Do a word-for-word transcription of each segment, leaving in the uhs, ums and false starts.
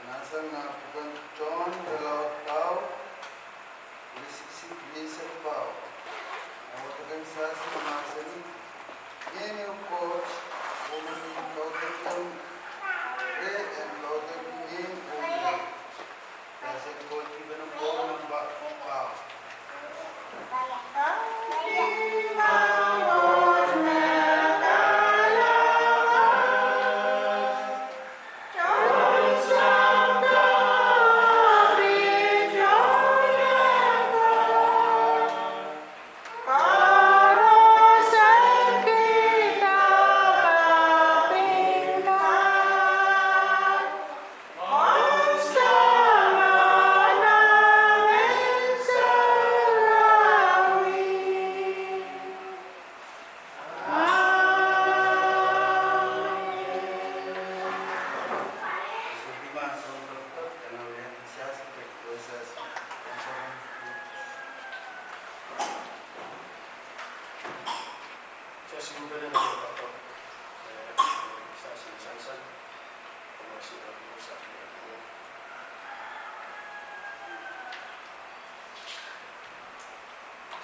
Nan sang nan pwuken John irelaud pahieu, iretikitik rieisek pahieu. Nan wadepen sahsi mahsanih: Ngehn ehu Koht, oh me mi kaudokiong reh en kaudok ngehn oh reh. Sahsi Koht kihpene pahieu.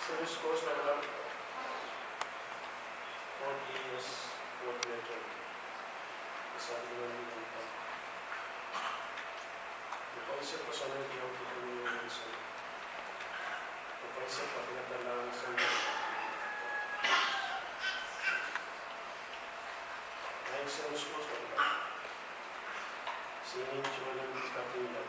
Semes koaros lapalap, Koht ieias, Koht mehkot. Sapwellime mihmi. Pwe paise koasoandi audehn mihmi ansou. Pwe paise kapinga dahla ansou. Nain Semes koaros lapalap. Sinin tungoalenki kapinga.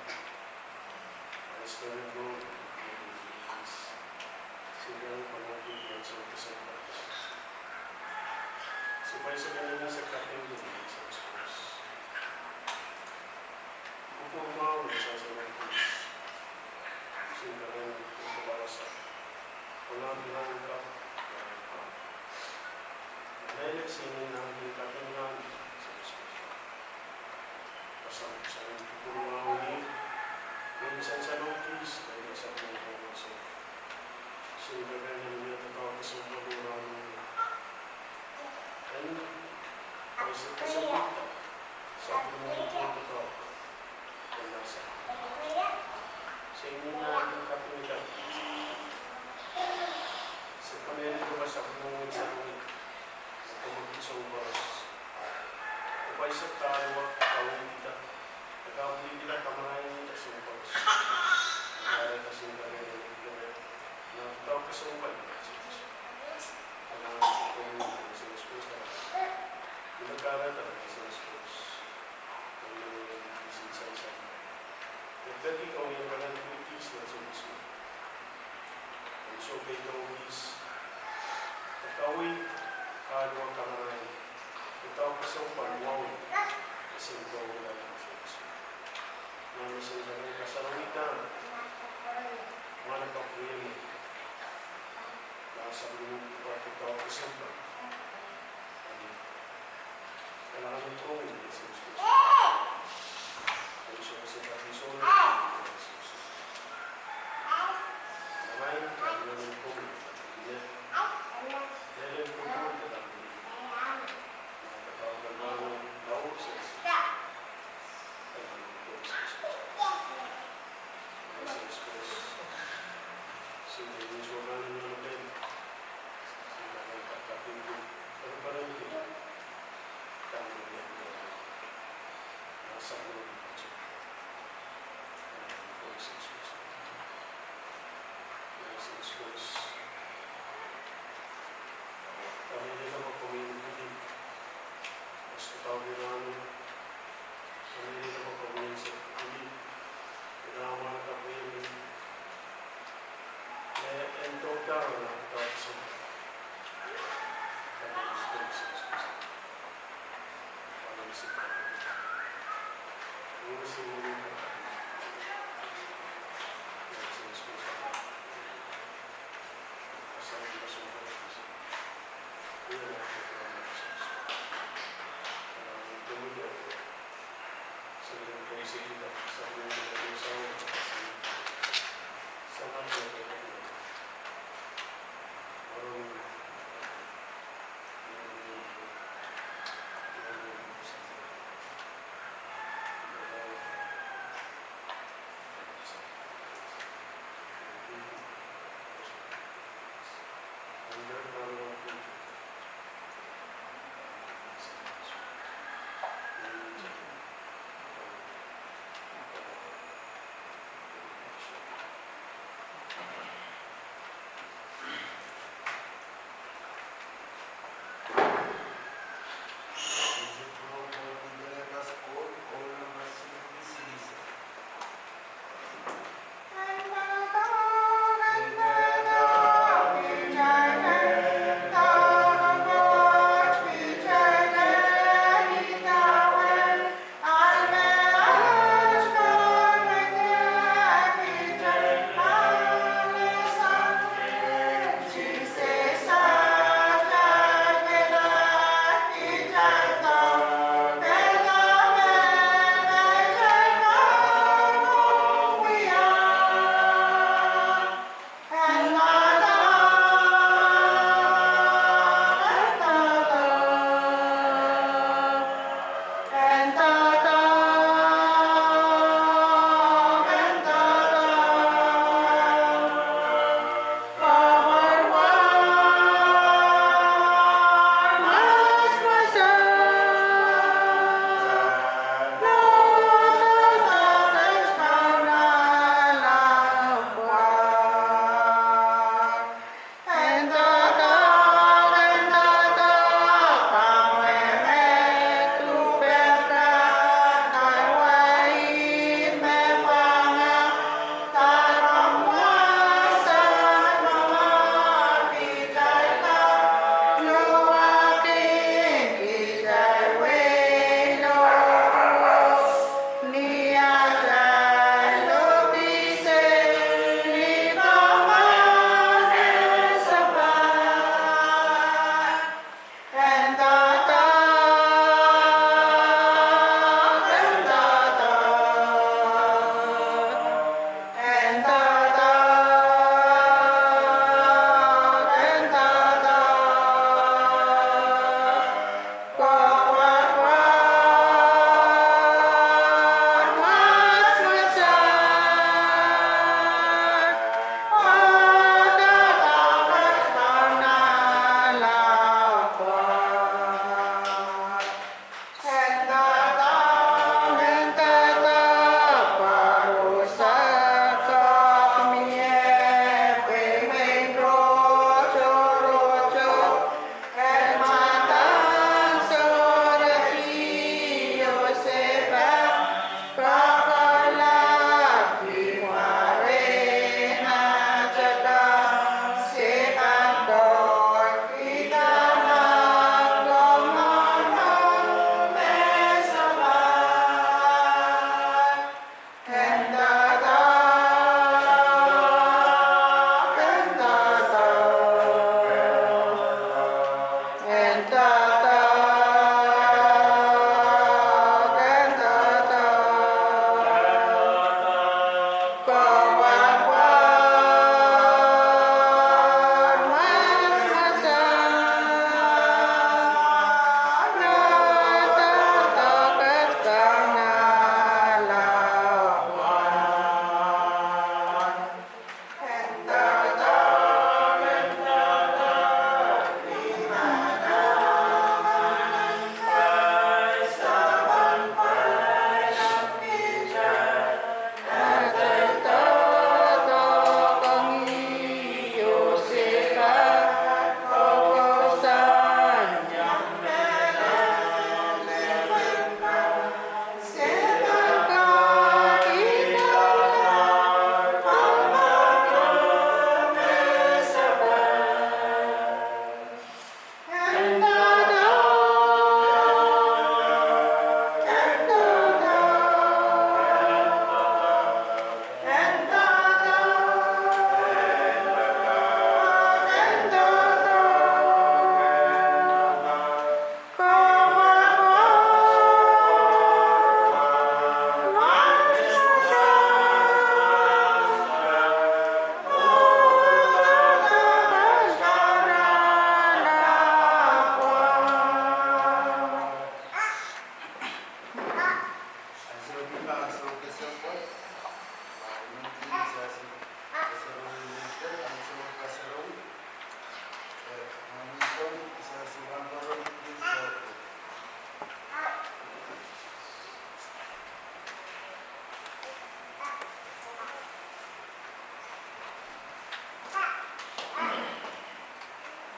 Pasang sang pwurpwurmwahu ni, ni sansalong kis, ni sansalong kis. Singkaren en mie doadoahk kesempwal oh rahnwet. En paise kesempwal, sapwellime doadoahk. Singkaren en kapinga. Se kamehlele me sapwellime sarawi. Komwi soang koaros. Pwe paise kahluwa, kaweid kita. Kapwaiada kamarain kita soang koaros. Kare kasin kare kare. Nan doadoahk kesempwal. Nan komwi Semes koaros. Nan kare kare Semes koaros. Komwi kisin sansan. Peki komwi en karen kis nan Semes koaros. Ansou keieu kis. Kaweid, kahluwa kamarain. Doadoahk kesempwal wahu. Ese doadoahk kesempwal. Nan mesen karen kasarawi kan. Mwahnakapw riemen. Nan sapwellime pwukat doadoahk kesempwal.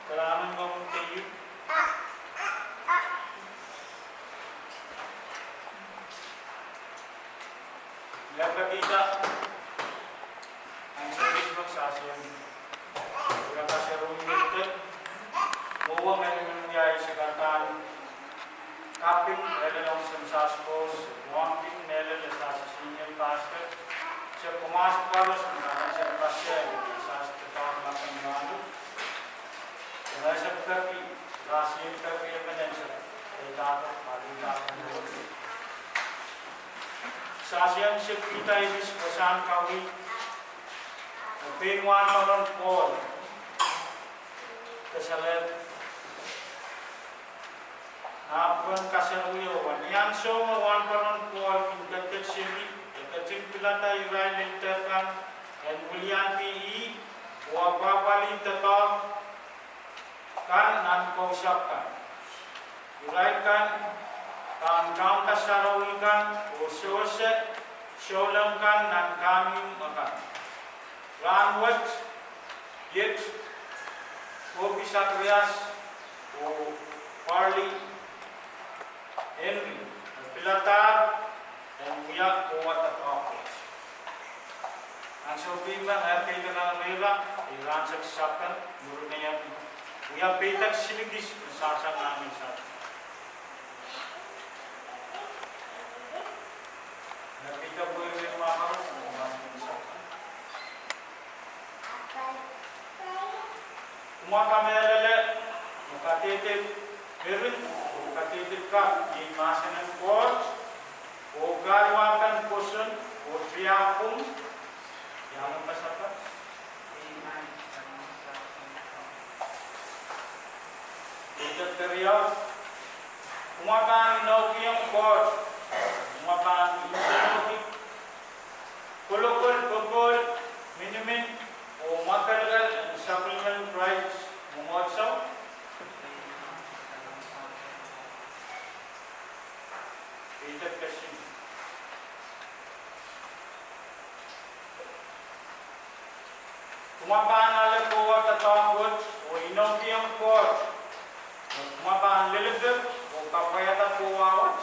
Kalahngan komwi keieu. Ia pekihda ansou kis sasien, ia kasarawi lel, mwowe ngehi men wia eisek akan kaping mehlel ong Saint George College, wahnpoaron mehlel as senior pastor. Se komoaros me nan se pastor, se doadoahk me kan rahnwet. Ese peki, sasien peki emen en se, e dahkot, ma dahkot. Sasien se pidada iris wasahn kawi, me pein wahnpoaron Paul, Kaselehlie. Ahpw wen kasarawi o, ni ansou me wahnpoaron Paul kin ketiket seri, e ketin pilada irail lelder kan en wiliandi ih, oh apwahpwalih doadoahk kan nan kousapw kan. Irail kan pahn kaunda sarawi kan oh sewese souleng kan nan kahnimw akan. Rahnwet, iet, Kopi Sakarias oh Parley Henry, me piladahr en wia kowe doadoahk wet. Ansou kei me ngehi peidek rehra, e rahn sehse sapwkei, mwurin ngehi wia peidek silikis me sasang nan me sasang. Ngehi peidek wehwehn mwahn koaros, mwahn koaros. Kumwa kamehlele me kadehdehn peren oh kadehdehn kak iei mahsen en Koht, oh kahluwa kan pwoson oh tiahk pwung, ia me pasapasa? Peidek keriau, kumwa pahn inoukiong Koht, kumwa pahn inouki kolokol, popohl, minimin, oh mwakelekel en sapwellimen Krais mwomwohdiso. Peidek kesin, kumwa pahn ale kowe doadoahk wet oh inoukiong Koht, kumwa pahn lelipek oh kapwaiada kowa wet.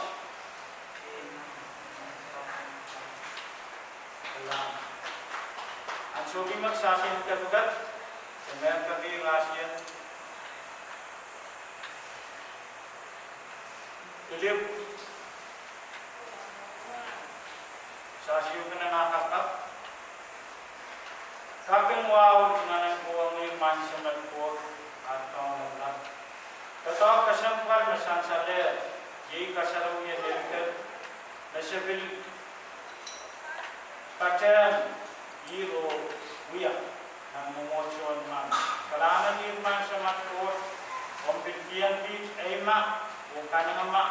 Ansou kei me sasien kepikep, e men kepikep sasien. Pilip, sasio kenen ah kapakap. Kaping wahu tungoal en kowe, mwahnsemen Koht, ah Kaun Lapalap. Doadoahk kesempwal me sansalehr, iei kasarawi en ehu me se pil patehng ih oh wia nan mwomwohdiso en maing. Kalahngan en ih, Maing Samat Koht, omw pil kihong kiht eimah oh kanengamah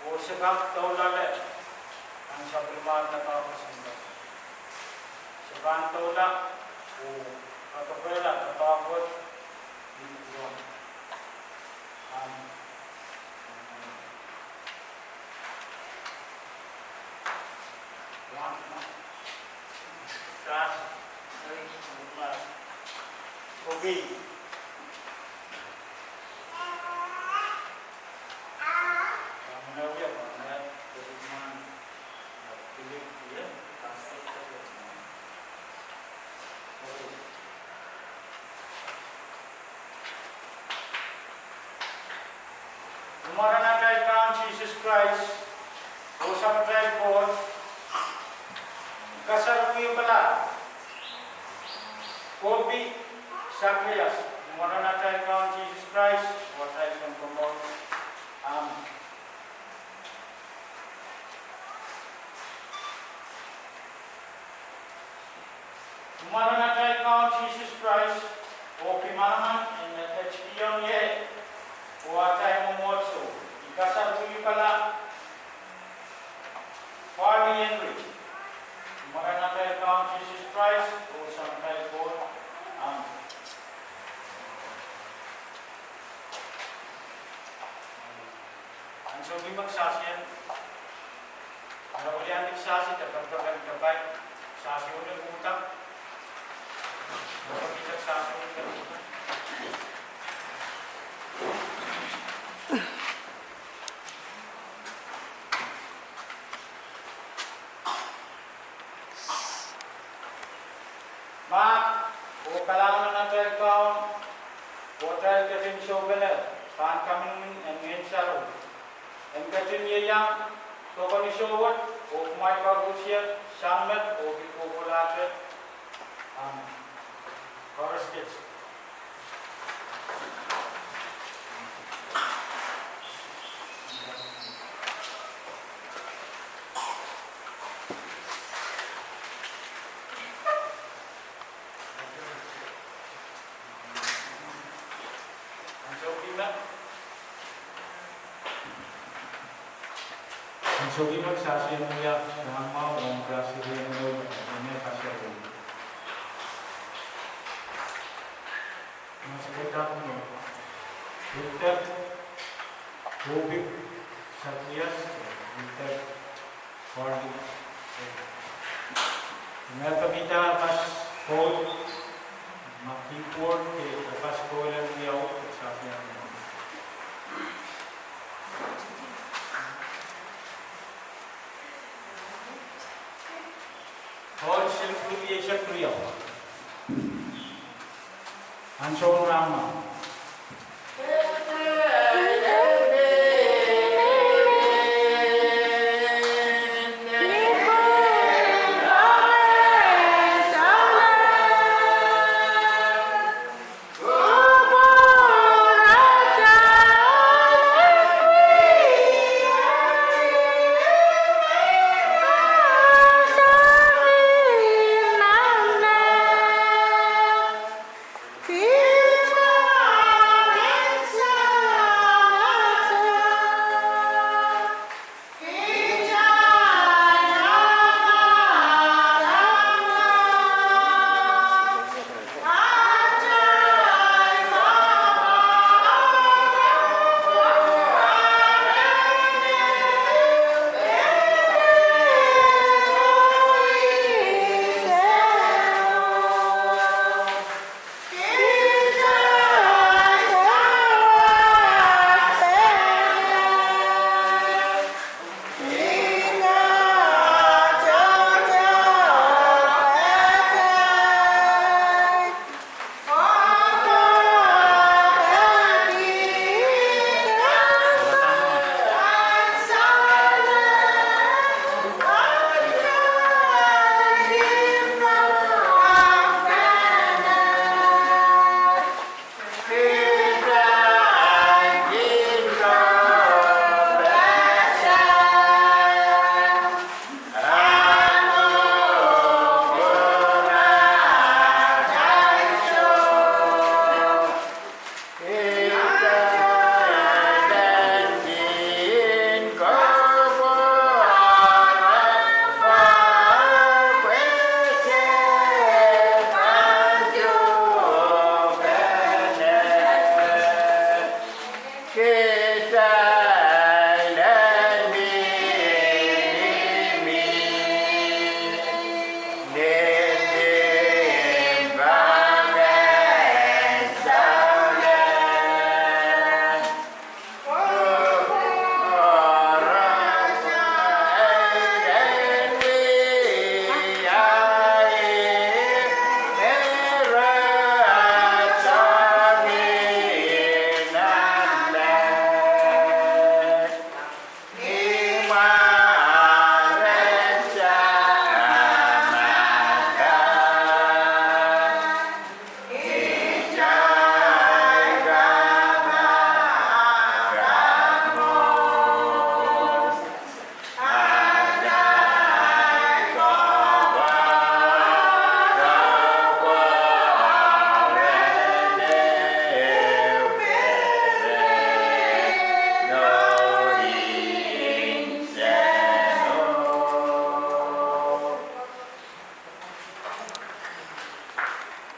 oh se kak doulahng nan sapwellimomwi doadoahk kesempwal. Se pahn doula oh kadokehla doadoahk wet. Amen. Ni mwaren atail Kaun Sises Krais, oh Samatail Koht, kasarawi pahla Kopi Sakrias, ni mwaren atail Kaun Sises Krais oh atail Sounkomour. Amen. Ni mwaren atail Kaun Sises Krais, oh pil manaman en me ketikihong ie oh atail mwomwohdiso, I kasarawi pahla Harley Henry, ni mwaren atail Kaun Sises Krais oh Samatail Koht. Amen. Ansou me kisasien, ara weliandi kisasi, de pekipek en kapai, kisasi ong ni kuhda, pekipek kisasi ong ni kuhda. Mahk oh kalahngan en atail Kaun, oh atail ketin soupene pahn kamingkiming en Ngehn Sarawi, en ketin ieiang pokon iso wet oh kumwail koarusie sang met oh pil kohkohlahte. Amen. Koaros kis. Ansou me, ansou me kisasien wia, sang mwahu ong kitail seri en mwowe, en me kasarawi. Maseketak mwo, Wilter Kopi Sakrias, Wilter Harley. Me pekihda bass koul, ma keyboard de bass koul en wiawi, kisasien. Koul silk rieisek riau. Ansou rahn mwahu.